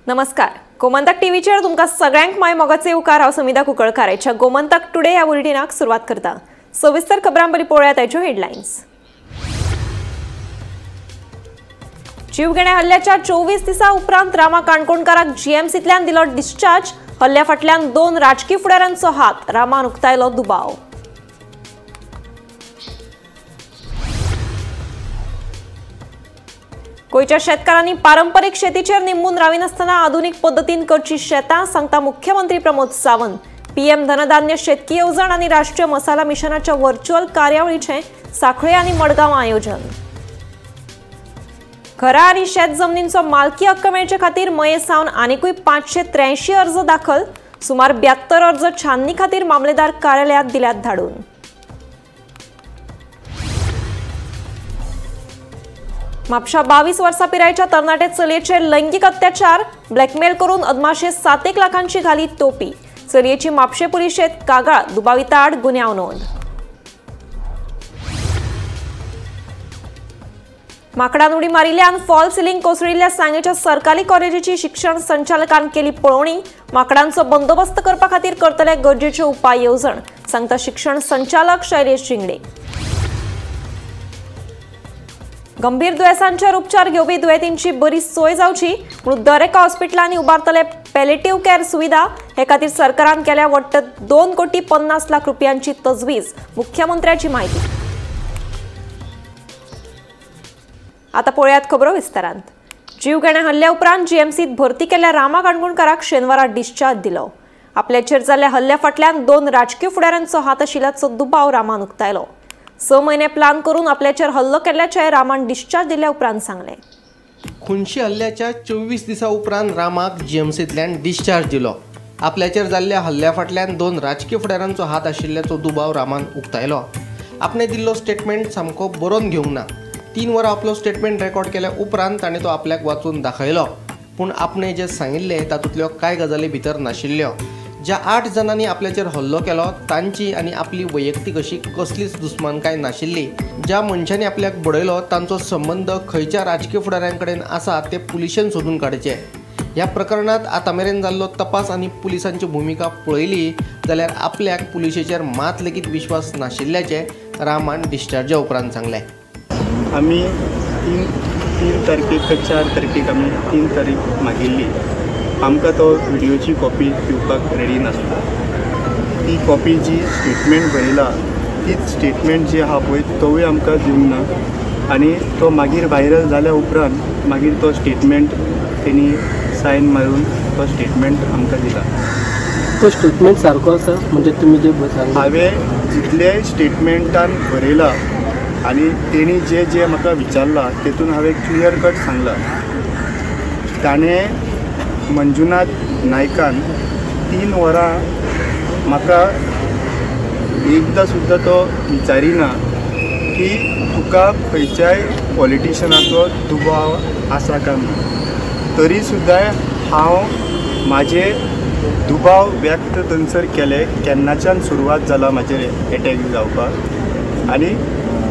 नमस्कार, गोमंतक टीव्हीचेर तुमकां सगळ्यांक my मोगाचे उपकार. हांव समिता कुंकळकार ह्या गोमंतक टुडे ह्या बुलेटिनाक सुरवात करता. सविस्तर खबरां बरी पळोवया ताच्यो हेडलायन्स. जीवघेण्या हल्ल्याच्या 24 दिसां उपरांत रामा काणकोणकाराक जीएमसींतल्यान दिलो डिस्चार्ज. हल्ल्या फाटल्यान 2 राजकी फुडाऱ्यांचो हात, रामान उक्तायलो दुबाव. गोंयच्या शेतकारांनी पारंपरीक शेतीचेर निंबून राविनासतना आधुनिक पद्दतीन करची शेतां, सांगता मुख्यमंत्री प्रमोद सावंत. पीएम धनधान्य शेतकी येवजण आनी राष्ट्रीय मसाला मिशनाच्या व्हर्च्युअल कार्यावळीचें सांखळे आनी मडगांव आयोजन. घरा आनी शेत जमनींचो मालकी हक्क मेळचे खातीर मये सावन आनिकूय 583 अर्ज दाखल. सुमार 72 अर्ज छाननी खातीर मामलेदार कार्यालयांत दिल्यात धाडून. म्हापशा 22 वर्सां पिरायेच्या तरणाटे चलयेचेर लैंगीक अत्याचार, ब्लॅकमेल करून अदमाशे 7 लाखांची घाली तोपी. चलयेची म्हापशे पुलिशेंत कागाळ, दुबाविता आड गुन्यांव नोंद. माकडान उडी मारिल्ल्यान फॉल सिलिंग कोसळिल्ल्या सांगेच्या सरकारी कॉलेजीची शिक्षण संचालकान केली पळोवणी. माकडांचो बंदोबस्त करपा खातीर करतले गरजेच्यो उपाय येवजण, सांगता शिक्षण संचालक शैलेश झिंगडे. गंभीर दुयेंसांचेर उपचार घेवपी दुयेंतींची बरी सोय जावची म्हणून दरेका हॉस्पिटलांनी उबारतले पॅलेटिव्ह केअर सुविधा. हे खातीर सरकारान केल्या वट्ट 2 कोटी 50 लाख रुपयांची तजवीज, मुख्यमंत्र्याची माहिती. आता पळयात खबरो विस्तारांत. जीवघेण्या हल्ल्या उपरांत जीएमसीत भरती केल्ल्या रामा काणकोणकाराक शेनवारा डिस्चार्ज दिलो. आपल्याचेर जाल्ल्या हल्ल्या फाटल्यान 2 राजकीय फुडाऱ्यांचो हात आशिल्ल्याचो दुबाव रामान उक्तायलो. 6 महिने प्लान करून आपल्याचेर हल्लो केल्ल्याचें रामान डिस्चार्ज दिल्या उपरांत सांगलें. खुनशी हल्ल्याच्या 24 दिसां उपरांत रामाक जीएमसींतल्यान डिस्चार्ज दिलो. आपल्याचेर जाल्ल्या हल्ल्या फाटल्यान 2 राजकीय फुडाऱ्यांचो हात आशिल्ल्याचो दुबाव रामान उक्तायलो. आपणे दिल्लो स्टेटमेंट सामको बरोवन घेवंक ना. 3 वरां आपलो स्टेटमेंट रेकॉर्ड केल्या उपरांत ताणें तो आपल्याक वाचून दाखयलो. पूण आपणे जें सांगिल्लें तातूंतल्यो कांय गजाली भितर नाशिल्ल्यो. ज्या 8 जाणांनी आपल्याचेर हल्लो केलो तांची आनी आपली वैयक्तीक अशी कसलीच दुस्मानकाय नाशिल्ली. ज्या मनशांनी आपल्याक बडयलो तांचो संबंद खंयच्या राजकीय फुडाऱ्यां कडेन आसा ते पुलिशेन सोदून काडचे. ह्या प्रकरणांत आतां मेरेन जाल्लो तपास आनी पुलिसांची भुमिका पळयली जाल्यार आपल्याक पुलिशेचेर मात लेगीत विश्वास नाशिल्ल्याचें रामान डिस्चार्जा उपरांत सांगलें. आमी 3 तारखेक 4 तारखेक आमी 3 तारीख मागिल्ली. आमकां तो व्हिडियोची कॉपी दिवपाक रेडी नासलो. ती कॉपी जी स्टेटमेंट बरयला तीच स्टेटमेंट जी आहा पळय तोवूय आमकां दिवंक ना. आनी तो मागीर व्हायरल जाल्या उपरांत मागीर तो स्टेटमेंट तेणी सायन मारून तो स्टेटमेंट आमकां दिला. तो स्टेटमेंट सारको आसा म्हणजे तुमी जे हांवें जितले स्टेटमेंटान बरयला आनी तेणी जे जे म्हाका विचारलां तेतून हांवें क्लियर कट सांगलां. ताणें मंजुनाथ नायकान 3 वरां म्हाका एकदां सुद्दां तो विचारिना की तुका खंयच्याय पॉलिटिशनाचो दुबाव आसा काय म्हणून. तरी सुद्दां हांव म्हाजे दुबाव व्यक्त थंयसर केले. केन्नाच्यान सुरवात जाला म्हाजेर एटॅक जावपाक आनी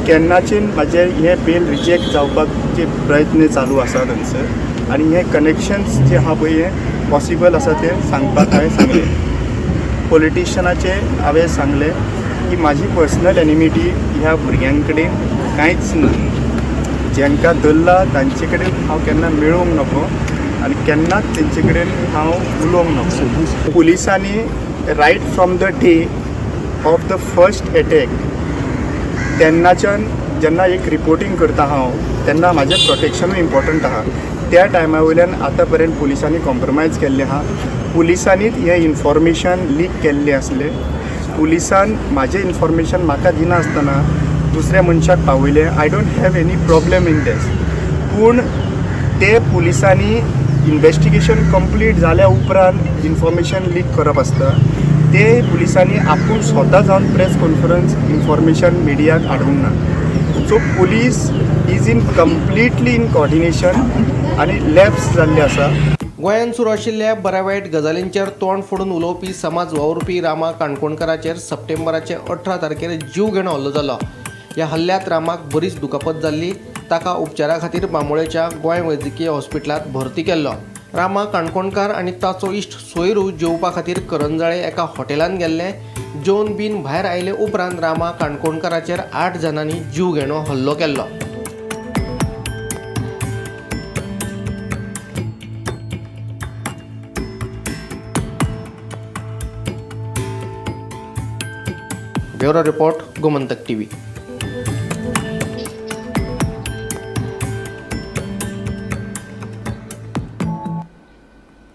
केन्नाच्यान म्हाजे हे बेल रिजेक्ट जावपाक जे प्रयत्न चालू आसा थंयसर आनी हे कनेक्शन्स जे आहा पळय हे पॉसिबल आसा ते सांगपाक हांवें सांगलें. पॉलिटिशनाचे हांवें सांगलें की म्हाजी पर्सनल एनिमिटी ह्या भुरग्यां कडेन कांयच ना. जांकां धरला तांचे कडेन हांव केन्ना मेळूंक नको आनी केन्नाच तेंचे कडेन हांव उलोवंक नको. पुलिसांनी right from the day of the first attack तेन्नाच्यान जेन्ना एक रिपोर्टींग करता हांव तेन्ना म्हाजें प्रोटेक्शनूय इम्पॉर्टंट आहा. त्या टायमा वयल्यान आतां पर्यंत पुलिसांनी कॉम्प्रोमायज केल्लें आहा. पुलिसांनीच हें इन्फॉर्मेशन लीक केल्लें आसलें. पुलिसान म्हाजें इन्फॉर्मेशन म्हाका दिनासतना दुसऱ्या मनशाक पावयलें. I don't have any problem in this. पूण ते पुलिसांनी इन्वेस्टिगेशन कंप्लीट जाल्या उपरांत इन्फॉर्मेशन लीक करप आसता. ते पुलिसांनी आपूण स्वता जावन प्रेस कॉन्फरन्स इन्फॉर्मेशन मिडियाक हाडूंक ना. So police is in completely in coordination आनी लॅप्स जाल्ले आसा. गोंयांत सुरू आशिल्ल्या बऱ्या वायट गजालींचेर तोंड फोडून उलोवपी समाज वावुरपी रामा काणकोणकाराचेर सप्टेंबराचे 18 तारखेर जीवघेणो हल्लो जालो. ह्या हल्ल्यांत रामाक बरीच दुखापत जाल्ली. ताका उपचारा खातीर बांबोळेच्या गोंय वैजकीय हॉस्पिटलांत भरती केल्लो. रामा काणकोणकार आनी ताचो इश्ट सोयरू जेवपा खातीर करंजाळे एका हॉटेलांत गेल्ले. जेवन बीन भायर आयले उपरांत रामा काणकोणकाराचेर 8 जाणांनी जीवघेणो हल्लो केल्लो. Bureau report, Gomantak TV.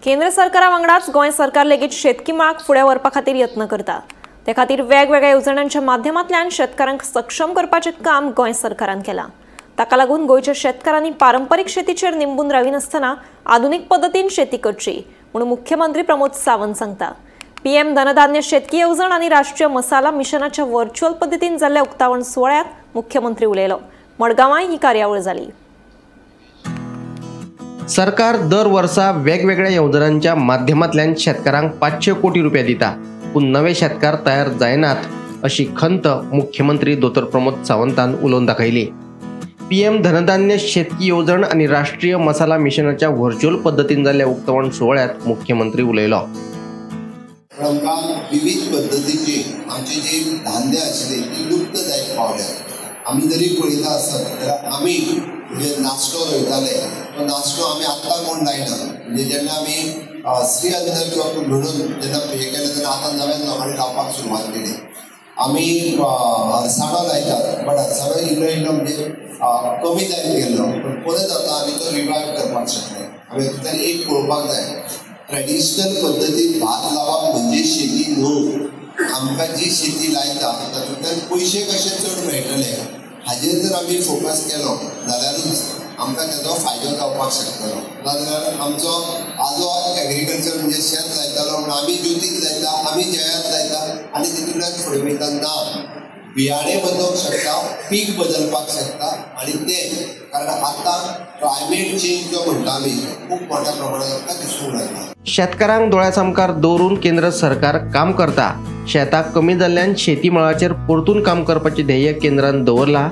केंद्र सरकारा वांगडाच गोंय सरकार लेगीत शेतकी मळाक फुडें व्हरपा खातीर यत्न करता. ते खातीर वेगवेगळ्या येवजण्यांच्या माध्यमांतल्यान शेतकारांक सक्षम करपाचें काम गोंय सरकारान केलां. ताका लागून गोंयच्या शेतकारांनी पारंपरीक शेतीचेर निंबून राविनासतना आधुनीक पद्दतीन शेती करची म्हणून मुख्यमंत्री प्रमोद सावंत सांगता. पीएम धनधान्य शेतकी येवजण आनी राष्ट्रीय मसाला मिशनाच्या व्हर्च्युअल पद्दतीन जाल्ल्या उक्तावण सुवाळ्यांत मुख्यमंत्री उलयलो. मडगांवांय ही कार्यावळ जाली. सरकार दर वर्सा वेगवेगळ्या येवजणांच्या माध्यमांतल्यान शेतकारांक 500 कोटी रुपया दिता, पूण नवे शेतकार तयार जायनात अशी खंत मुख्यमंत्री दोतोर प्रमोद सावंतान उलोवन दाखयली. पीएम धनधान्य शेतकी येवजण आनी राष्ट्रीय मसाला मिशनाच्या व्हर्च्युअल पद्दतीन जाल्ल्या उक्तावण सुवाळ्यांत मुख्यमंत्री उलयलो. आमकां विविध पद्दतीचे आमचे जे धान्य आशिल्ले ती लुप्त जायत पावल्या. आमी जरी पळयता आसत जाल्यार आमी म्हणजे नाश्तो रोयताले तो नाश्तो आमी आत्तां कोण लायना. म्हणजे जेन्ना आमी श्री अन्न किंवा म्हणून जेन्ना हें केलें तेन्ना आतां नव्यान लोकांनी लावपाक सुरवात केली. आमी अरसाणो लायतात, बट अरसाणो इल्लो इल्लो म्हणजे कमी जायत गेल्लो, पूण परत आतां आमी तो रिवायव करपाक शकले. आमी तातूंतल्यान एक पळोवपाक जाय, ट्रेडिशनल पद्दतीन भात लावप म्हणजे शेती न्हू. आमकां जी शेती लायता तातूंतल्यान पयशे कशे चड मेळटले हाजेर जर आमी फोकस केलो जाल्यारूच आमकां ताजो फायदो जावपाक शकतलो. नाजाल्यार आमचो आजो एग्रीकल्चर म्हणजे शेत लायतालो म्हणून आमी ज्योतीक लायता, आमी जयात लायता आनी तितूंतल्यान फुडें वयता. ना, बियाणे बदलूंक शकता, पीक बदलपाक शकता आनी तें कारण आतां क्लायमेट चेंज जो म्हणटा आमी खूब मोठ्या प्रमाणात आमकां दिसूंक लागला. शेतकारांक दोळ्या सामकार दवरून केंद्र सरकार काम करता. शेतां कमी जाल्ल्यान शेती मळाचेर परतून काम करपाचें ध्येय केंद्रान दवरलां.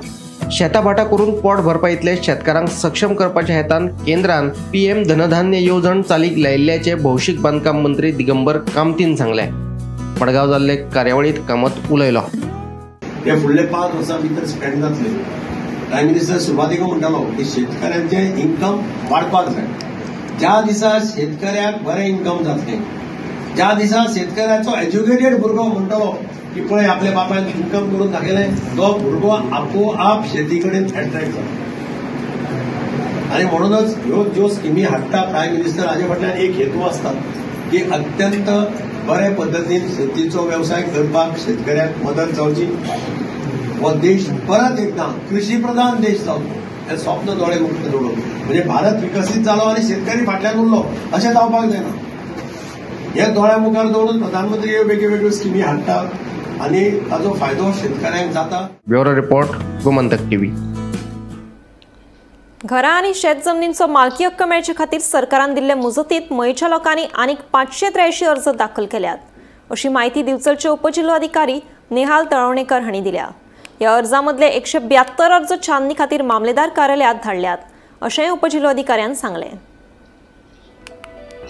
शेतां भाटां करून पोट भरपा इतले शेतकारांक सक्षम करपाच्या हेतान केंद्रान पीएम धनधान्य येवजण चालीक लायिल्ल्याचें भौशीक बांदकाम मंत्री दिगंबर कामतीन सांगलें. मडगांव जाल्ले कार्यावळींत कामत उलयलो. ते फुडले 5 वर्सां भितर स्पेंड जातले. प्रायम मिनिस्टर सुरवातीक म्हणटालो की शेतकऱ्यांचें इन्कम वाडपाक जाय. ज्या दिसा शेतकऱ्याक बरें इन्कम जातलें, ज्या दिसा शेतकऱ्याचो एज्युकेटेड भुरगो म्हणटलो की पळय आपल्या बापायन इन्कम करून दाखयलें, तो भुरगो आपोआप शेती कडेन एट्रॅक्ट जाता. आनी म्हणूनच ह्यो ज्यो स्किमी हाडटा प्रायम मिनिस्टर हाजे फाटल्यान एक हेतू आसता की अत्यंत बरे पद्दतीन शेतीचो वेवसाय करपाक शेतकऱ्याक मदत जावची, हो देश परत एकदां कृषी प्रधान देश जावचो हें स्वप्न दोळे मुखार दवरून, म्हणजे भारत विकसीत जालो आनी शेतकरी फाटल्यान उरलो अशें जावपाक जायना. हे दोळ्या मुखार दवरून प्रधानमंत्री ह्यो वेगळ्यो स्किमी हाडटा आनी ताचो फायदो शेतकऱ्यांक जाता. Bureau report, Gomantak TV. घरां आनी शेत जमनींचो मालकी हक्क मेळचे खातीर सरकारान दिल्ले मुजतींत मयेच्या लोकांनी आनीक 583 अर्ज दाखल केल्यात अशी माहिती दिवचलचे उपजिल्होधिकारी नेहाल तळवणेकर हांणी दिल्या. ह्या अर्जामदले 172 अर्ज छाननी खातीर मामलेदार कार्यालयात धाडल्यात अशेंय उपजिल्होधिकाऱ्यान सांगलें.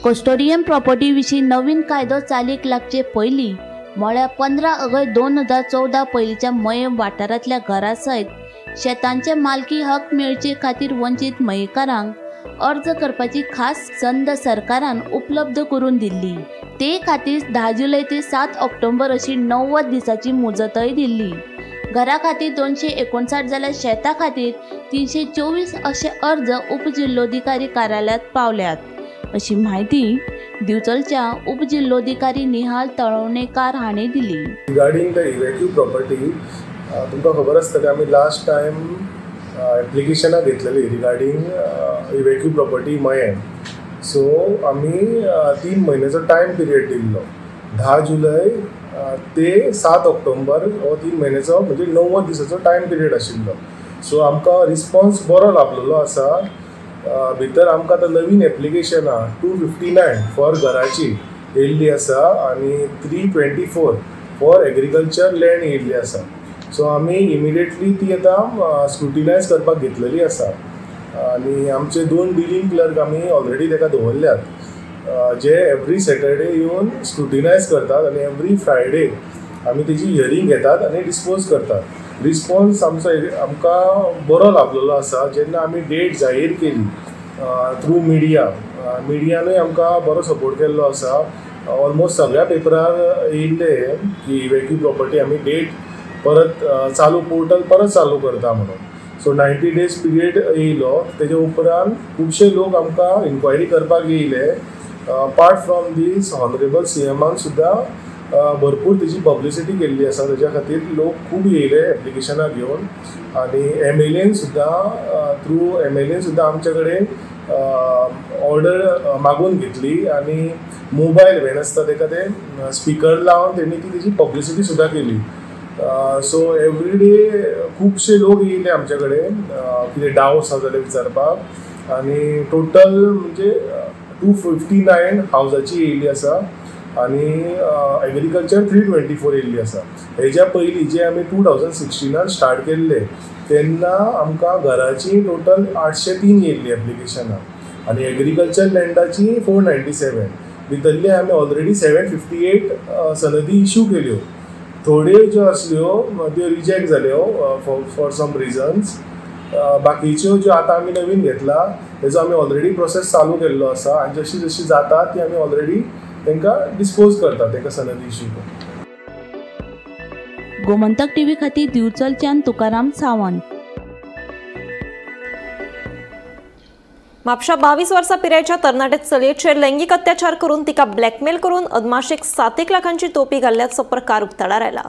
कस्टोडियन प्रॉपर्टी विशीं नवीन कायदो चालीक लागचे पयलीं म्हळ्यार 15 ऑगस्ट 2014 पयलींच्या मये वाठारांतल्या घरा सयत शेतांचे मालकी हक मेळचे खातीर वंचीत मयेकारांक अर्ज करपाची खास संद सरकारान उपलब्ध करून दिल्ली. ते खातीर 10 जुलय ते 7 ऑक्टोबर अशी 90 दिसांची मुजतय दिल्ली. घरा खातीर 259 जाल्यार शेता खातीर 324 अशे अर्ज उपजिल्होधिकारी कार्यालयात पावल्यात अशी म्हायती दिवचलच्या उपजिल्होधिकारी निहाल तळवणेकार हांणी दिली. रिगार्डिंग the इव्हॅक्यू प्रॉपर्टी, तुमकां खबर आसतलें आमी लास्ट टायम एप्लिकेशनां घेतलेली रिगार्डिंग इव्हॅक्यू प्रॉपर्टी मयें. सो आमी 3 म्हयन्याचो टायम पिरियड दिल्लो, 10 जुलय ते 7 ऑक्टोबर हो 3 म्हयन्याचो म्हणजे 90 दिसाचो टायम पिरियड आशिल्लो. सो आमकां रिस्पॉन्स बरो लाभलेलो आसा. भितर आमकां आतां नवीन एप्लिकेशनां 259 फॉर घराची येयल्ली आसा आनी 324 फॉर एग्रीकल्चर लँड येयल्ली आसा. सो आमी इमिडिएटली ती आतां स्क्रुटिनायज करपाक घेतलेली आसा आनी आमचे 2 डिलींग क्लर्क आमी ऑलरेडी ताका दवरल्यात, जे एवरी सॅटरडे येवन स्क्रुटिनायज करतात आनी एवरी फ्रायडे आमी तेजी हियरींग घेतात आनी डिस्पोज करतात. रिस्पॉन्स आमचो आमकां बरो लाभलेलो आसा. जेन्ना आमी डेट जाहीर केली थ्रू मिडिया, मिडियानूय आमकां बरो सपोर्ट केल्लो आसा. ऑलमोस्ट सगळ्या पेपरार येयल्ले की इवॅक्यू प्रॉपर्टी आमी डेट परत चालू, पोर्टल परत चालू करता म्हणून. सो 90 डेज पिरियड येयलो, तेजे उपरांत खुबशे लोक आमकां इन्क्वायरी करपाक येयले. अपार्ट फ्रॉम these honourable सीएमान सुद्दां भरपूर तेजी पब्लिसिटी केल्ली आसा, तेज्या खातीर लोक खूब येयले एप्लिकेशनां घेवन. आनी एमएलएन सुद्दां थ्रू एमएलएन सुद्दां आमचे कडेन ऑर्डर मागून घेतली आनी मोबायल व्हॅन आसता तेका ते स्पिकर लावन तेणी ती तेजी पब्लिसिटी सुद्दां केली. सो एवरी डे खुबशे लोक येयले आमचे कडेन कितें डावट्स आसा जाल्यार विचारपाक. आनी टोटल म्हणजे 259 हावजाची येयल्ली आसा आनी एग्रीकल्चर 324 येयल्ली आसा. हेज्या पयलीं जे आमी 2016 स्टार्ट केल्ले तेन्ना आमकां घराची टोटल 803 येयल्ली एप्लिकेशनां आनी एग्रीकल्चर लँडाची 497. भितरले आमी ऑलरेडी 758 सनदी इशू केल्यो. थोड्यो ज्यो आसल्यो त्यो रिजेक्ट जाल्यो फॉर सम रिजन्स. बाकीच्यो ज्यो आतां आमी नवीन घेतला तेजो आमी ऑलरेडी प्रोसेस चालू केल्लो आसा आनी जशी जशी जाता ती आमी ऑलरेडी तांकां डिस्पोज करता, तांकां सनदी इशू करता. गोमंतक टीव्ही खातीर दिवचलच्यान तुकाराम सावंत. म्हापशा 22 वर्सां पिरायेच्या तरणाटे चलयेचेर लैंगीक अत्याचार करून तिका ब्लॅकमेल करून अदमाशेक 7 लाखांची तोपी घाल्ल्याचो प्रकार उक्ताडार आयला.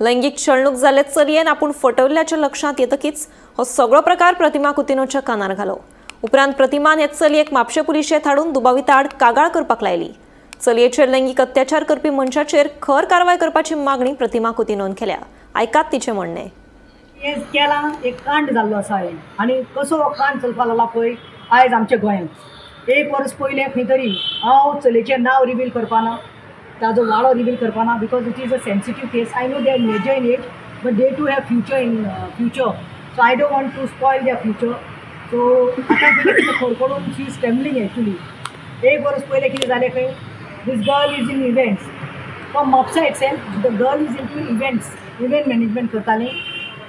लैंगीक छळणूक जाल्ले चलयेन आपूण फटवल्ल्याच्या लक्षांत येतकीच हो सगळो प्रकार प्रतिमा कुतिनोच्या कानार घालो. उपरांत प्रतिमान हे चलयेक म्हापशें पुलिशेंत हाडून दुबाविता आड कागाळ करपाक लायली. चलयेचेर लैंगीक अत्याचार करपी मनशाचेर खर कारवाय करपाची मागणी प्रतिमा कुतिनोन केल्या. आयकात तिचें म्हणणें. हें केलां एक कांड जाल्लो आसा हें आनी कसो हो कांड चलपाक लागला पळय आयज आमच्या गोंयांत. एक वर्स पयलें खंय तरी हांव चलयेचें नांव रिवील करपाना, ताजो वाडो reveal करपाना, because it is a sensitive case. I know they are major in age but they too have future in future, so I don't want to spoil their future. So आतां कितें खर शी is trembling actually. एक वर्स पयलें कितें जालें खंय, this girl is in events from Mapusa itself. The girl is into events, event management करताली.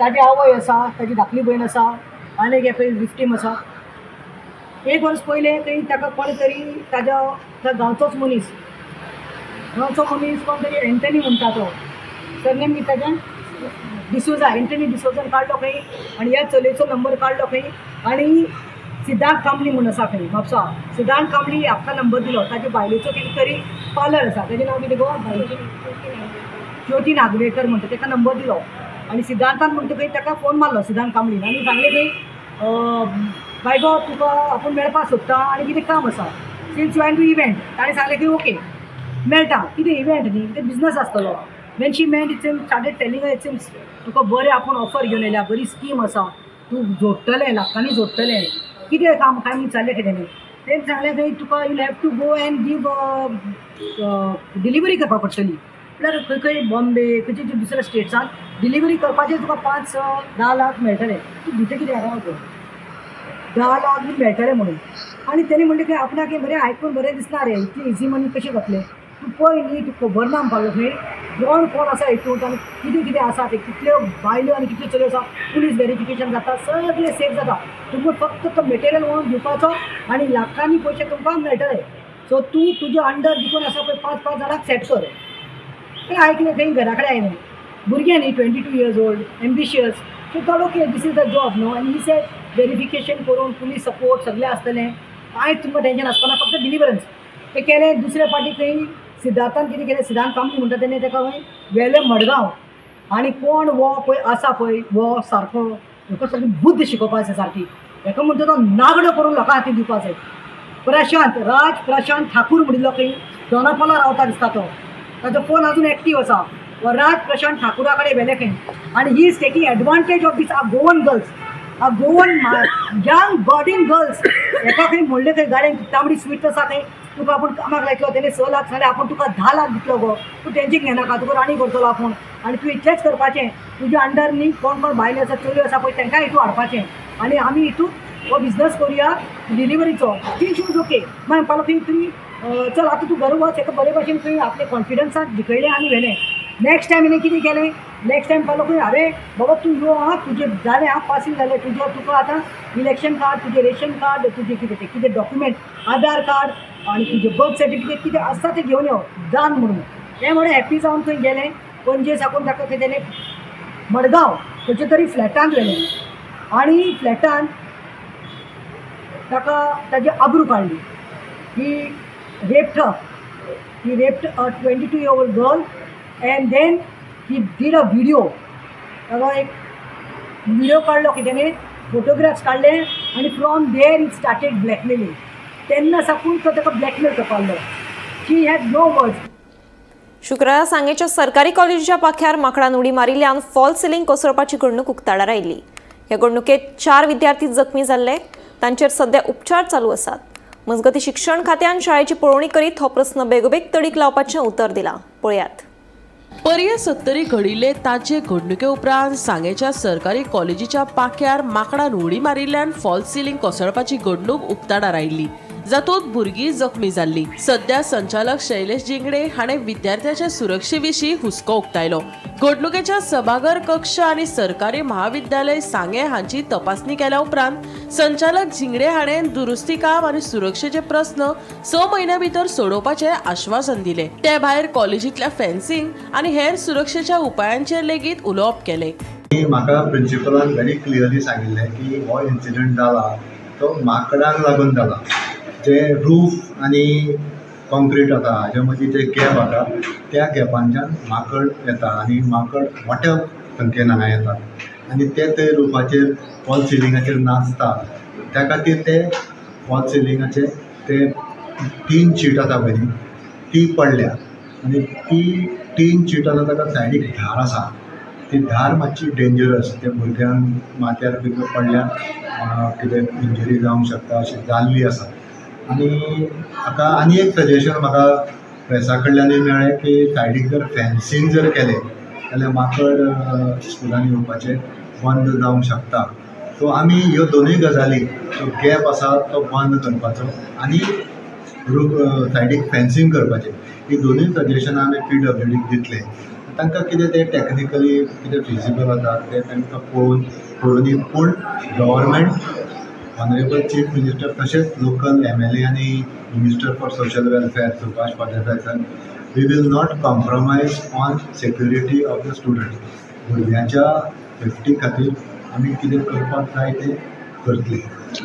ताजी आवय आसा, ताजी धाकली भयण आसा आनी एक खंय विक्टीम आसा. एक वर्स पयलें खंय ताका कोण तरी ताज्या त्या गांवचोच मनीस, गांवचो मनीस कोण तरी एंटनी म्हणटा तो, सरनेम कितें ताजें डिसोजा, एंटनी डिसोजान काडलो खंय आनी ह्या चलयेचो नंबर काडलो खंय आनी सिद्धांत कांबळी म्हूण आसा खंय म्हापसा, सिद्धांत कांबळी हाका नंबर दिलो. ताजे बायलेचो कितें तरी पार्लर आसा, ताजें नांव कितें गो, ज्योती नागवेकर म्हणटा, ताका नंबर दिलो आनी सिद्धांतान म्हणटा खंय ताका फोन मारलो सिद्धांत कांबळीन आनी सांगलें खंय बाय गो तुका आपूण मेळपाक सोदता आनी कितें काम आसा, since you and to event. ताणें सांगलें की ओके मेळटा, कितें इव्हेंट न्ही, कितें बिजनस आसतलो. When she met it seems started telling it seems तुका बरें आपूण ऑफर घेवन येयल्या, बरी स्कीम आसा, तूं जोडटलें, लाखांनी जोडटलें, कितें काम काय विचारलें कितें न्ही. तेणें सांगलें खंय तुका you have to go and give delivery करपाक पडटली, म्हळ्यार खंय खंय बॉम्बे खंयचे दुसऱ्या स्टेट्सान डिलिव्हरी करपाचेर तुका 5-10 लाख मेळटले, तूं भितर कितें आसा 10 लाख बी मेळटले म्हणून. आनी तेणी म्हणलें खंय आपणाक हें बरें आयकून बरें दिसना रे, इतली इजी मनी कशें जातलें, तूं पळय न्ही, तूं खबर ना म्हणपाक खंय कोण कोण आसा हितूंत आनी कितें कितें आसा तें, कितल्यो बायल्यो आनी कितल्यो चलयो आसा, पुलीस वेरिफिकेशन जाता, सगळें सेफ जाता. तुमकां फक्त तो मटेरियल व्हरून दिवपाचो आनी लाखांनी पयशे तुमकां मेळटले. सो तूं तुजे अंडर जितून आसा पळय 5-5 जाणांक सेट कर. तें आयकलें खंय घरा कडेन आयलें, भुरगें न्ही 22 years old, ambitious, so thought okay this is the job न्हू. आनी ही सेट वेरिफिकेशन करून पुलीस सपोर्ट सगळें आसतलें, कांयच तुमकां टेंशन आसपाना, फक्त डिलिवरन्स. तें केलें. दुसऱ्या फावटी खंय सिद्धार्थान कितें केलें, सिद्धांत कांबळी म्हणटा तेणें ताका खंय व्हेलें मडगांव आनी कोण हो पळय आसा पळय हो सारको हेका सारकी बुद्द शिकोवपाक जाय सारकी, हेका म्हणटा तो नागडो करून लोकां हातीन दिवपाक जाय. प्रशांत राज प्रशांत ठाकूर म्हणिल्लो खंय दोनापावला रावता दिसता तो, ताजो फोन अजून एक्टीव आसा. हो राज प्रशांत ठाकुरा कडेन व्हेलें खंय आनी he is taking advantage of this our Goan girls, our Goan young budding girls. एका खंय म्हणलें खंय गाडयेन तांबडी स्विफ्ट आसा खंय तुका आपूण कामाक लायतलो, तेणें 6 लाख सांगलें आपूण तुका 10 लाख दितलो गो, तूं टेंशन घेनाका, तुका राणी करतलो आपूण आनी तूं इतलेंच करपाचें, तुज्या अंडर न्ही कोण कोण बायले आसा चलयो आसा पळय तांकां हितून हाडपाचें आनी आमी हितून हो बिजनस करुया डिलिवरीचो. ती शूज ओके. मागीर म्हणपालो खंय तुमी चल आतां तूं घरा वच, एका बरे भाशेन खंय आपले कॉन्फिडन्सान जिखयलें आनी व्हेलें. नेक्स्ट टायम हिणें कितें केलें, नेक्स्ट टायम म्हणपालो खंय अरे बाबा तूं यो आं, तुजें जालें आं, पासींग जालें तुजें, तुका आतां इलेक्शन कार्ड, तुजें रेशन कार्ड, तुजें कितें तें कितें डॉक्युमेंट, आधार कार्ड आनी तुजें बर्थ सर्टिफिकेट कितें आसता तें घेवन यो दान म्हणून. हें म्हणून हॅप्पी जावन थंय गेलें. पणजे साकून ताका खंय तेणें मडगांव खंयच्या तरी फ्लॅटांत व्हेलें आनी फ्लॅटान ताका ताजी आबरू काडली. He raped her, he raped a 22-year-old girl and then he did a video. ताका एक व्हिडिओ काडलो की तेणें फोटोग्राफ्स काडले आनी from there he started blackmailing. तेन्ना साकून तो ताका ब्लॅकमेल करपाक लागलो. She had no words. शुक्रारा सांगेच्या सरकारी कॉलेजीच्या पाख्यार माकडान उडी मारिल्ल्यान फॉल सिलिंग कोसळपाची घडणूक उक्ताडार आयली. ह्या घडणुकेत 4 विद्यार्थी जखमी जाल्ले, तांचेर सध्या उपचार चालू आसात. मजगती शिक्षण खात्यान शाळेची पळोवणी करीत हो प्रस्न बेगोबेग तडीक लावपाचें उतर दिलां. पळयात. पर्ये सत्तरी घडिल्ले ताजे घडणुके उपरांत सांगेच्या सरकारी कॉलेजीच्या पाख्यार माकडान उडी मारिल्ल्यान फॉल सिलिंग कोसळपाची घडणूक उक्ताडार आयिल्ली, जातूंत भुरगीं जखमी जाल्ली. सध्या संचालक शैलेश जिंगडे हाणें विद्यार्थ्यांच्या सुरक्षे विशीं हुस्को उक्तायलो. घडणुकेच्या सभाघर कक्ष आनी सरकारी महाविद्यालय सांगे हांची तपासणी केल्या उपरांत संचालक झिंगडे हाणें दुरुस्ती काम आनी सुरक्षेचे प्रस्न 6 म्हयन्या भितर सोडोवपाचें आश्वासन दिलें. ते भायर कॉलेजींतल्या फेन्सिंग आनी हेर सुरक्षेच्या उपायांचेर लेगीत उलोवप केलें. म्हाका प्रिंसिपलान व्हेरी क्लियरली सांगिल्लें की हो इन्सिडंट जाला तो माकडांक लागून जाला. जे रूफ आनी कॉन्क्रीट आसा हाजे मदीं जे गॅप आसा त्या गॅपांच्यान माकड येता आनी माकड मोठ्या संख्येन हांगा येतात आनी ते थंय रुफाचेर फॉल सिलिंगाचेर नाचता. त्या खातीर ते फॉल सिलिंगाचे ते 3 शीट आसा पळय न्ही ती पडल्या आनी ती 3 शीट आसा ताका सायडीक धार आसा, ती धार मातशी डेंजरस, त्या भुरग्यांक माथ्यार बी पडल्यार कितें इंजरी जावंक शकता अशी जाल्ली आसा. आनी म्हाका आनी एक सजेशन म्हाका प्रेसा कडल्यानूय मेळ्ळें की सायडीक जर फेन्सिंग जर केलें जाल्यार माकड स्कुलान येवपाचें बंद जावंक शकता. सो आमी ह्यो दोनूय गजाली, जो गॅप आसा तो बंद करपाचो आनी सायडीक फेन्सिंग करपाचें, ही दोनूय सजेशनां आमी PWDक दितले. तांकां कितें तें टॅक्निकली कितें फिजिबल आसा तें तांकां पळोवन करूनी. पूण गव्हर्मेंट, ऑनरेबल चीफ मिनिस्टर तशेंच लोकल MLA आनी minister for social welfare Subhash Faldesai sir, we will not compromise on security of the students. भुरग्यांच्या सेफ्टी खातीर आमी कितें करपाक जाय तें करतले.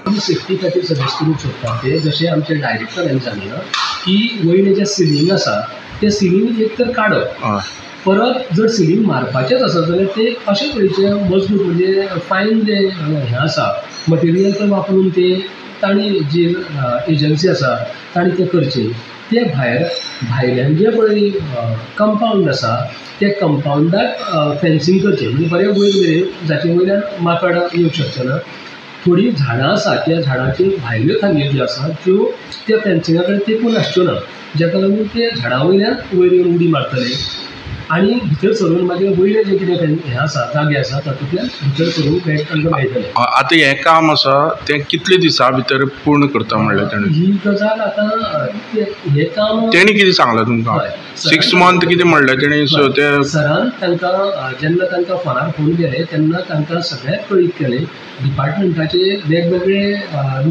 आमी सेफ्टी खातीर सजेस्ट करूंक सोदता तें जशें आमचे डायरेक्टरान सांगलां की वयलें जें सिलींग आसा तें सिलींग एक तर काडप, परत जर सिलींग मारपाचेंच आसत जाल्यार तें अशें तरेचें मजबूत म्हणजे फायन जें हें आसा मटेरियल तें वापरून तें तांणी जी एजन्सी आसा तांणी तें करचें. ते भायर भायल्यान जें पळय कंपावंड आसा त्या कंपावंडाक फेन्सिंग करचें, म्हणजे बरें वयर मेरेन जाचे वयल्यान माकड येवंक शकचें ना. थोडीं झाडां आसा त्या झाडांच्यो भायल्यो खांदयो ज्यो आसा त्यो त्या फेन्सिंगा कडेन तेंकून आसच्यो ना, जाका लागून ते झाडां वयल्यान वयर येवन उडी मारतले आनी भितर सरून मागीर वयले जे कितें हें आसा जागे आसा तातूंतल्यान भितर सरून तांकां मेळटलें. आतां हें काम आसा तें कितले दिसां भितर पूर्ण करता म्हणलें तेणें? ही गजाल आतां हें काम तेणी कितें सांगलां तुमकां? 6 मंथ कितें म्हणलें तेणी? तें सरान तांकां जेन्ना तांकां फोनार फोन केले तेन्ना तांकां सगळ्यांक कळीत केलें. डिपार्टमेंटाचे वेगवेगळे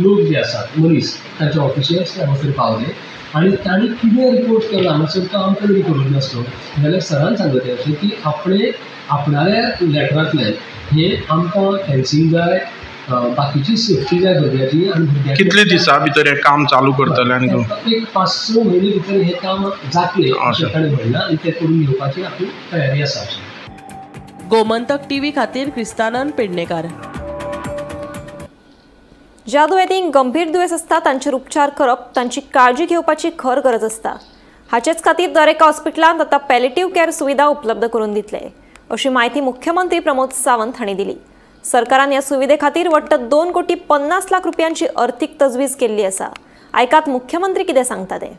लोक जे आसात मनीस तांचे ऑफिशियल्स हांगासर पावले आनी तांणी कितें रिपोर्ट केला हांगासर तो आमकां तरी करूंक नासलो जाल्यार सरान सांगलें तें अशें की आपणे आपणाल्या लेटरांतल्यान हें आमकां फेन्सिंग जाय, बाकीची सेफ्टी जाय भुरग्याची. आनी भुरग्यांची कितले दिसां भितर हें काम चालू करतले? आनी एक 5-6 म्हयने भितर हें काम जातलें अशें ताणें म्हणलां आनी तें करून घेवपाची आपली तयारी आसा. गोमंतक टीव्ही खातीर क्रिस्तानंद पेडणेकार. ज्या दुयेंतींक गंभीर दुयेंस आसता तांचेर उपचार करप, तांची काळजी घेवपाची खर गरज आसता. हाचेच खातीर दरेका हॉस्पिटलांत आतां पॅलेटिव्ह केअर सुविधा उपलब्ध करून दितले अशी म्हायती मुख्यमंत्री प्रमोद सावंत हांणी दिली. सरकारान ह्या सुविधे खातीर वट्ट 2 कोटी 50 लाख रुपयांची अर्थीक तजवीज केल्ली आसा. आयकात मुख्यमंत्री कितें सांगता ते.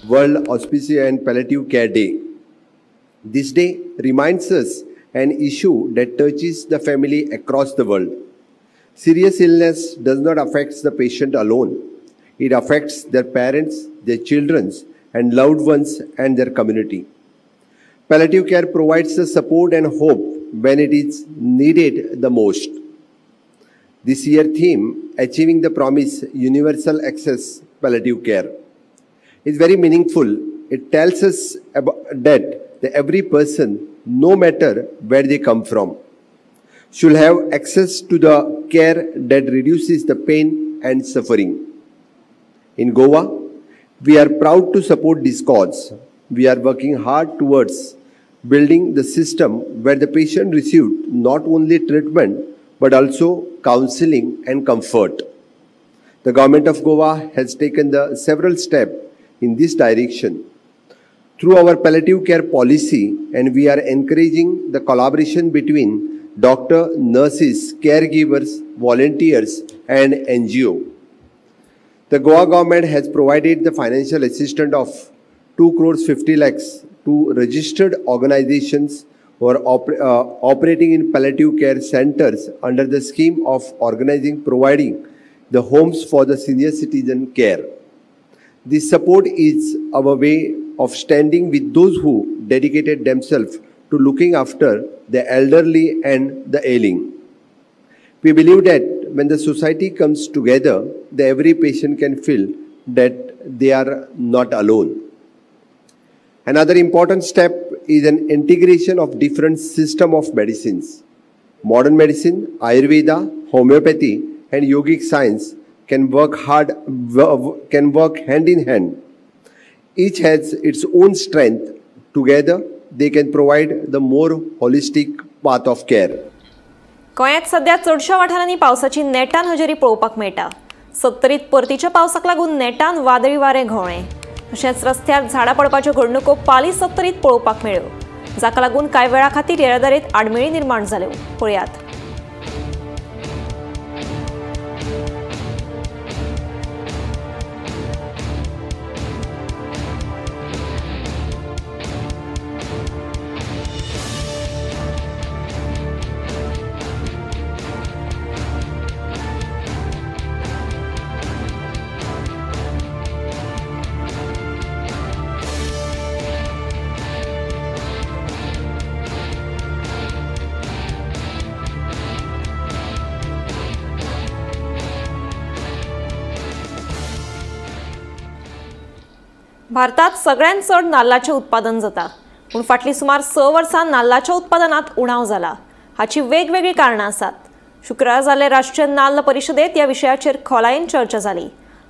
World Hospice and Palliative Care Day. This day reminds us an issue that touches the family across the world. Serious illness does not affect the patient alone. It affects their parents, their children, and loved ones and their community. Palliative care provides the support and hope when it is needed the most. This year theme, Achieving the Promise, Universal Access Palliative Care, is very meaningful. It tells us about that every person, no matter where they come from, should have access to the care that reduces the pain and suffering. In Goa, we are proud to support this cause. We are working hard towards building the system where the patient received not only treatment but also counseling and comfort. The government of Goa has taken the several steps in this direction. Through our palliative care policy, and we are encouraging the collaboration between doctor, nurses, caregivers, volunteers, and NGO. The Goa government has provided the financial assistance of 2 crores 50 lakhs to registered organizations who are operating in palliative care centers under the scheme of organizing providing the homes for the senior citizen care. This support is our way of standing with those who dedicated themselves to looking after the elderly and the ailing. We believe that when the society comes together, the every patient can feel that they are not alone. Another important step is an integration of different system of medicines. Modern medicine, Ayurveda, homeopathy, and yogic science can work hand in hand. Each has its own strength. Together, they can provide the more holistic path of care. गोंयांत सध्या चडश्या वाठारांनी पावसाची नेटान हजेरी पळोवपाक मेळटा. सत्तरीत परतीच्या पावसाक लागून नेटान वादळी वारें घोळ्ळें. तशेंच रस्त्यार झाडां पडपाच्यो घडणुको पाली सत्तरीत पळोवपाक मेळ्ळ्यो, जाका लागून कांय वेळा खातीर येरादारीत आडमेळी निर्माण जाल्यो. पळयात. भारतात सगळ्यांत चड नाल्लाचें उत्पादन जाता, पूण फाटलीं सुमार 6 वर्सां नाल्लाच्या उत्पादनांत उणाव जाला. हाची वेगवेगळीं कारणां आसात. शुक्रारा जाल्ले राष्ट्रीय नाल्ल परिशदेंत ह्या विशयाचेर खोलायेन चर्चा जाली.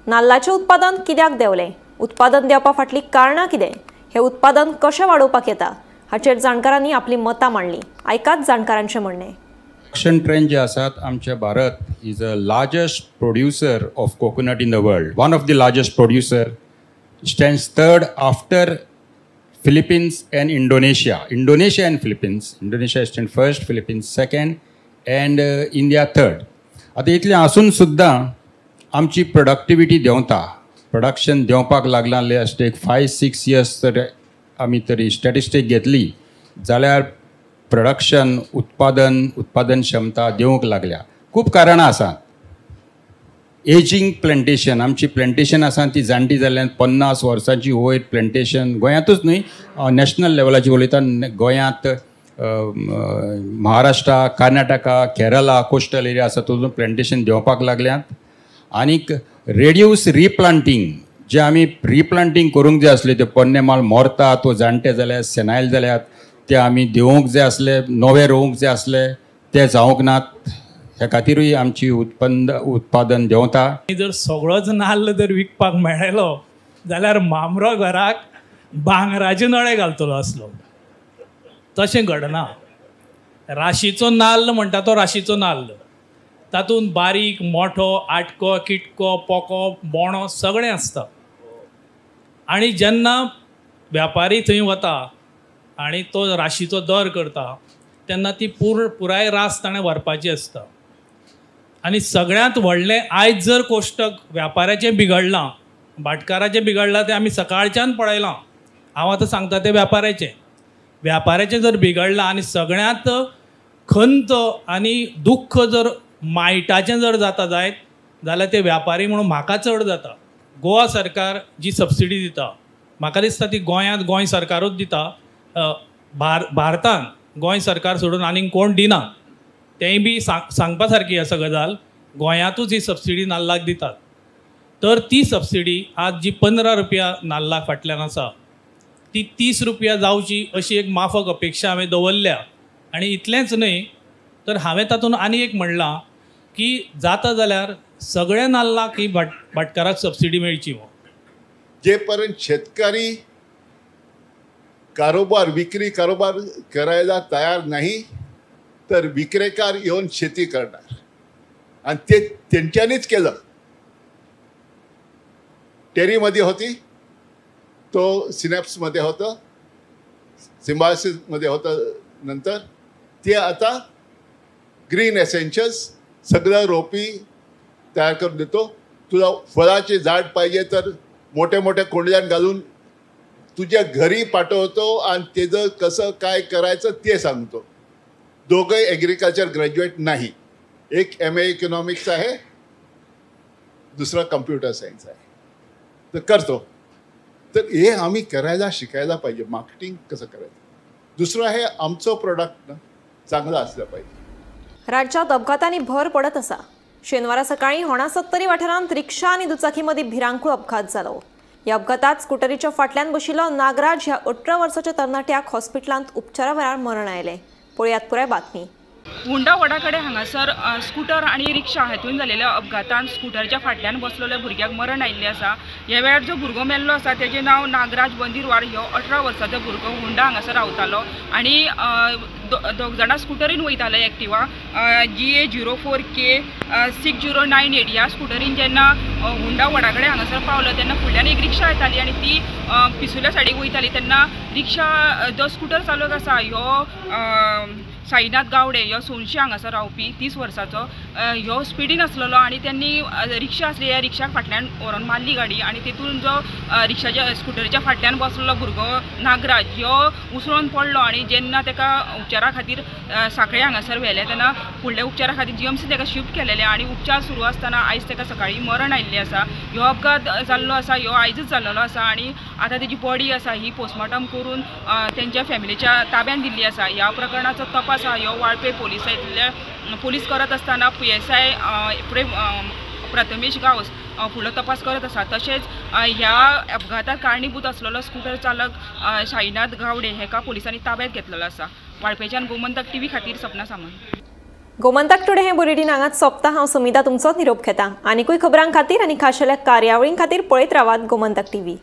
नाल्लाचें उत्पादन कित्याक देंवलें, उत्पादन देंवपा फाटलीं कारणां कितें, हें उत्पादन कशें वाडोवपाक येता, हाचेर जाणकारांनी आपलीं मतां मांडलीं. आयकात जाणकारांचें म्हणणें. प्रोडक्शन ट्रेंड जे आसात, आमचे Bharat is a largest producer of coconut in the world, one of the largest producer. Stands third after Philippines and Indonesia. Indonesia and Philippines. Indonesia stands first, Philippines second, and India third. आतां इतलें आसून सुद्दां आमची productivity देंवता. Production देंवपाक लागलां last एक 5-6 years तर आमी तरी स्टॅटिस्टीक घेतली जाल्यार प्रोडक्शन उत्पादन क्षमता देंवंक लागल्या. खूब कारणां आसात. एजींग प्लॅन्टेशन, आमची प्लॅन्टेशन आसा ती जाणटी जाल्ल्यान 50 वर्सांची वयर प्लॅन्टेशन गोंयांतूच न्हय, नॅशनल लेवलाची उलयता. गोंयांत, महाराष्ट्रा, कर्नाटका, केरला कोस्टल एरिया आसा तातूंत प्लॅन्टेशन देंवपाक लागल्यात. आनीक रेड्यूस रिप्लांटींग, जे आमी रिप्लांटींग करूंक जाय आसले ते पोन्ने माल मरतात वो जाणटे जाल्यात, सेनायल जाल्यात, ते आमी देंवोवंक जाय आसले, नवे रोवंक जाय आसले, ते जावंक नात. ह्या खातीरूय आमची उत्पादन देंवता. जर सगळोच नाल्ल जर विकपाक मेळ्ळो जाल्यार मामरो घराक भांगराचे नळे घालतलो आसलो. तशें घडना. राशीचो नाल्ल म्हणटा तो राशीचो नाल्ल, तातूंत बारीक, मोठो, आटको, किटको, पोको, बोणो सगळें आसता. आनी जेन्ना व्यापारी थंय वता आनी तो राशीचो दर करता तेन्ना ती पुराय रास ताणें व्हरपाची आसता. आनी सगळ्यांत व्हडलें आयज जर कोश्टक व्यापाऱ्याचें बिगडलां, भाटकाराचें बिगडलां तें आमी सकाळच्यान पळयलां. हांव आतां सांगता तें व्यापाऱ्याचें. व्यापाऱ्याचें जर बिगडलां आनी सगळ्यांत खंत आनी दुख्ख जर मायटाचें जर जाता जायत जाल्यार ते व्यापारी म्हणून म्हाका चड जाता. गोवा सरकार जी सबसिडी दिता म्हाका दिसता ती गोंयांत गोंय सरकारूच दिता, भारतान गोंय सरकार सोडून आनीक कोण दिना. तेंय बी सांगपा सारकी आसा गजाल. गोंयांतूच ही सबसिडी नाल्लाक दितात. तर ती सबसिडी आज जी 15 रुपया नाल्ला फाटल्यान आसा ती 30 रुपया जावची अशी एक माफक अपेक्षा हांवें दवरल्या. आनी इतलेंच न्हय तर हांवें तातूंत आनी एक म्हणलां की जाता जाल्यार सगळ्या नाल्लाक ही भाटकाराक सबसिडी मेळची. जे पर्यंत शेतकरी कारोबार विक्री कारोबार करायला तयार नाही तर विक्रेकार येऊन शेती करणार आणि ते त्यांच्यानीच केलं. टेरीमध्ये होती, तो सिनॅप्समध्ये होतं, सिम्बायोसिसमध्ये होतं, नंतर ते आता ग्रीन एसेन्शियल्स सगळं रोपी तयार करून देतो. तुला फळाचे झाड पाहिजे तर मोठ्या मोठ्या कोंडल्यान घालून तुझ्या घरी पाठवतो आणि त्याचं कसं काय करायचं ते सांगतो. दोघंही ॲग्रिकल्चर ग्रॅज्युएट नाही, एक MA economics आहे, दुसरा कम्प्युटर सायन्स आहे, तर करतो. तर हे आम्ही करायला शिकायला पाहिजे, मार्केटिंग कसं करायचं. दुसरं आहे आमचं प्रोडक्ट चांगलं असलं पाहिजे. राज्यात अपघातांनी भर पडत आसा. शेनवारा सकाळी होणा सत्तरी वाठारांत रिक्षा आनी दुचाकी मदीं भिरांकूळ अपघात जालो. ह्या अपघातात स्कुटरीच्या फाटल्यान बशिल्लो नागराज ह्या 18 वर्साच्या तरणाट्याक हॉस्पिटलांत उपचारा वेळार मरण आयलें. पळयात पुराय बातमी. होंडा वडा कडेन हांगासर स्कुटर आनी रिक्षा हातून जाल्लेल्या अपघातान स्कुटरच्या फाटल्यान बसलेल्या भुरग्याक मरण आयिल्लें आसा. ह्या वेळार जो भुरगो मेल्लो आसा तेजें नांव नागराज बंदिरवाड. ह्यो 18 वर्साचो भुरगो होंडा हांगासर रावतालो आनी दोग जाणां स्कुटरीन वयताले. एक्टिवा GA 04K 6098 ह्या स्कुटरीन जेन्ना होंडा वडा कडेन हांगासर पावलो तेन्ना फुडल्यान एक रिक्षा येताली आनी ती पिसुल्या सायडीक वयताली. तेन्ना रिक्षा जो स्कुटर चालक आसा ह्यो साईनाथ गावडे ह्यो सोनशी हांगासर रावपी 30 वर्साचो ह्यो स्पिडीन आसलेलो आनी त्यांनी रिक्षा आसली ह्या रिक्षाक फाटल्यान व्हरोन मारली गाडी आनी तितून जो रिक्षाच्या स्कुटरीच्या फाटल्यान बसलेलो भुरगो नागराज ह्यो उसळोन पडलो आनी जेन्ना ताका उपचारा खातीर साखळे हांगासर व्हेले तेन्ना फुडल्या उपचारा खातीर GMC ताका शिफ्ट केलेले आनी उपचार सुरू आसतना आयज ताका सकाळीं मरण आयिल्लें आसा. ह्यो अपघात जाल्लो आसा ह्यो आयजच जाल्लो आसा आनी आतां तेजी बॉडी आसा ही पोस्टमॉर्टम करून तेंच्या फॅमिलीच्या ताब्यान दिल्ली आसा. ह्या प्रकरणाचो तपास ह्यो वाळपे पोलिसांतले पोलीस करत आसतना PSI Prathamesh Gawas फुडलो तपास करत आसा. तशेंच ह्या अपघाताक कारणीभूत आसलेलो स्कुटर चालक साईनाथ गावडे हेका पोलिसांनी ताब्यात घेतलेलो आसा. वाळपेच्यान गोमंतक टीव्ही खातीर सपना सामंत. गोमंतक टुडे हे बुलेटीन हांगाच सोंपता. हांव समिता तुमचो निरोप घेता. आनीकूय खबरां खातीर आनी खाशेल्या कार्यावळीं खातीर पळयत रावात गोमंतक टीव्ही.